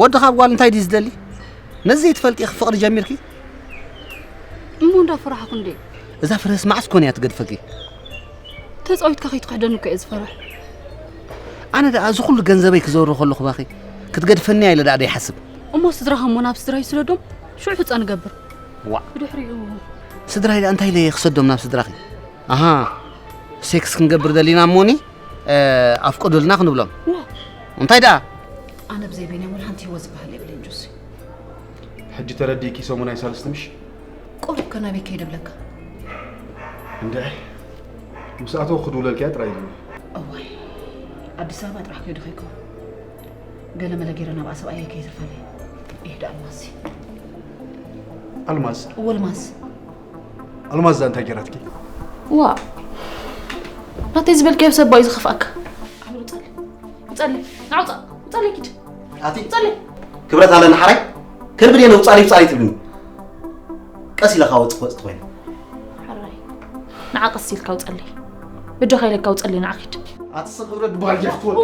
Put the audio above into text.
ወዲ ካብ ጓል እንታይ ድዩ ዝደሊ? ነዚ ዘይትፈልጢ ኢኺ ፍቕሪ ጀሚርኪ? እሞ እንዳፈራሕኩ እንዴ? እዛ ፍርህስ መዓስ ኮን እያ ትገድፈኪ? ተጻዊትካ ከይትክሕደኒ እኮ እየ ዝፈርሕ። ኣነ ደኣ እዚ ኩሉ ገንዘበይ ክዘውሮ ከለኹ ባኺ ክትገድፈኒ እያ ኢለ ደኣ ደይሓስብ። እሞ ስድራኻ እሞ ናብ ስድራይ ስደዶም፣ ሽዑ ሕጸ ንገብር። ዋእ። ብድሕሪኡ ስድራይ ደኣ እንታይ ኢለ እየ ክሰዶም ናብ ስድራኺ? ኣሃ፣ ሴክስ ክንገብር ደሊና እሞኒ ኣፍቅዱልና ክንብሎም። እንታይ ደኣ? ኣነ ብዘይ ቤንያም ወላ ሓንቲ ህይወት ዝበሃል የብለይን ጆሲ። ሕጂ ተረዲእኪ ሰሙን ኣይሳልስቲ ምሽ? ቁሩብ ከ ናበይ ከይደ ብለካ? እንድዒ ምስ ኣተው ክድውለልኪያ ጥራይ እዩ። እዋይ ኣዲስ ኣበባ ጥራሕ ከይዱ ከይከውን ገለ መለ ገይረ ናብኣ ሰብኣየይ ከይትርፈለይ። ይሄድ ኣልማዝ ኣልማዝ እወ ኣልማዝ ኣልማዝ እዛ እንታይ ገይራትኪ? ዋ ናተይ ዝበልካዮ ሰብ እዩ ዝኸፍኣካ። ዓብር ውፀለይ ውፀለይ ናውፃእ ውፀለይ ኪድ ኣቲ ውፀለይ ክብረት ኣለኒ ሓራይ ከልብድ የለ ውፃለይ ውፃለይ ትብልኒ ቀስ ኢለካ ወፅ ክወፅ ትኮይነ ሓራይ ንዓ ቀስ ኢልካ ውፀለይ ብጃኻ ኢለካ ውፀለይ ንዓ ኪድ ኣቲ ሰብ ክብረት ድበሃል ጀፍትወል